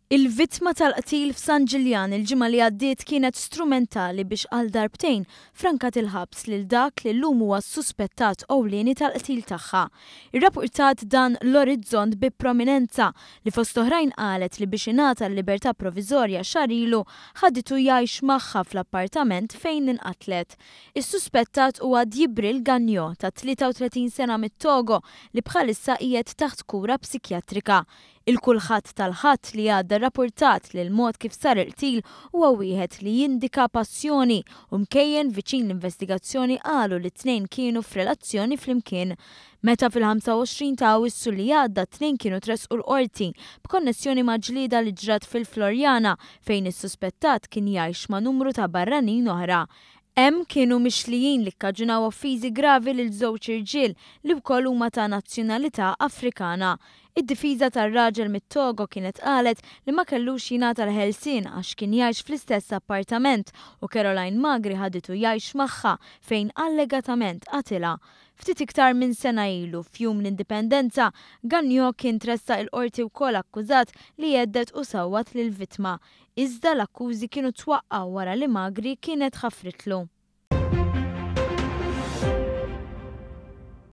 Il-vittma tal-qtil f'San Ġiljan il-ġimgħa li għaddiet kienet strumentali biex għal darbtejn frankat il-ħabs lil dak li llum huwa s-suspettat ewlieni tal-qtil tagħha. Irrappurtat dan l-Orizzont bi prominenza li fost oħrajn qalet li biex ingħata l-libertà proviżorja xahar ilu ħaditu jgħix magħha fl-appartament fejn inqatlet. Is-suspettat huwa Djibril Gagno ta' 33 sena mit-Togo li bħalissa qiegħed taħt kura psikjatrika. Il-Kulħadd tal-Ħadd li għadda rrappurtat li l-mod kif sar il-qtil huwa wieħed li jindika passjoni u mkejjen viċin l-investigazzjoni qalu li t-tnejn kienu f'relazzjoni flimkien. Meta fil-25 ta' Awwissu li għadda t-tnejn kienu tressqu l-Qorti b'konnessjoni ma' ġlieda li ġrat fil-Floriana fejn is-suspettat kien jgħix ma' numru ta' barranin oħra. Hemm kienu mixlijin li kkaġunaw offiżi gravi lil żewġ irġiel li wkoll huma ta' nazzjonalità Afrikana. Id-difiża tar-raġel mit-Togo kienet qalet li ma kellux jingħata l-ħelsien għax kien jgħix fl-istess appartament u Caroline Magri ħaditu jgħix magħha fejn allegatament qatilha. Ftit iktar minn sena ilu, f'Jum l-Indipendenza, Gagnon kien tressaq il-Qorti wkoll akkużat li hedded u sawwat lill-vittma. Iżda l-akkużi kienu twaqqgħu wara li Magri kienet ħafritlu.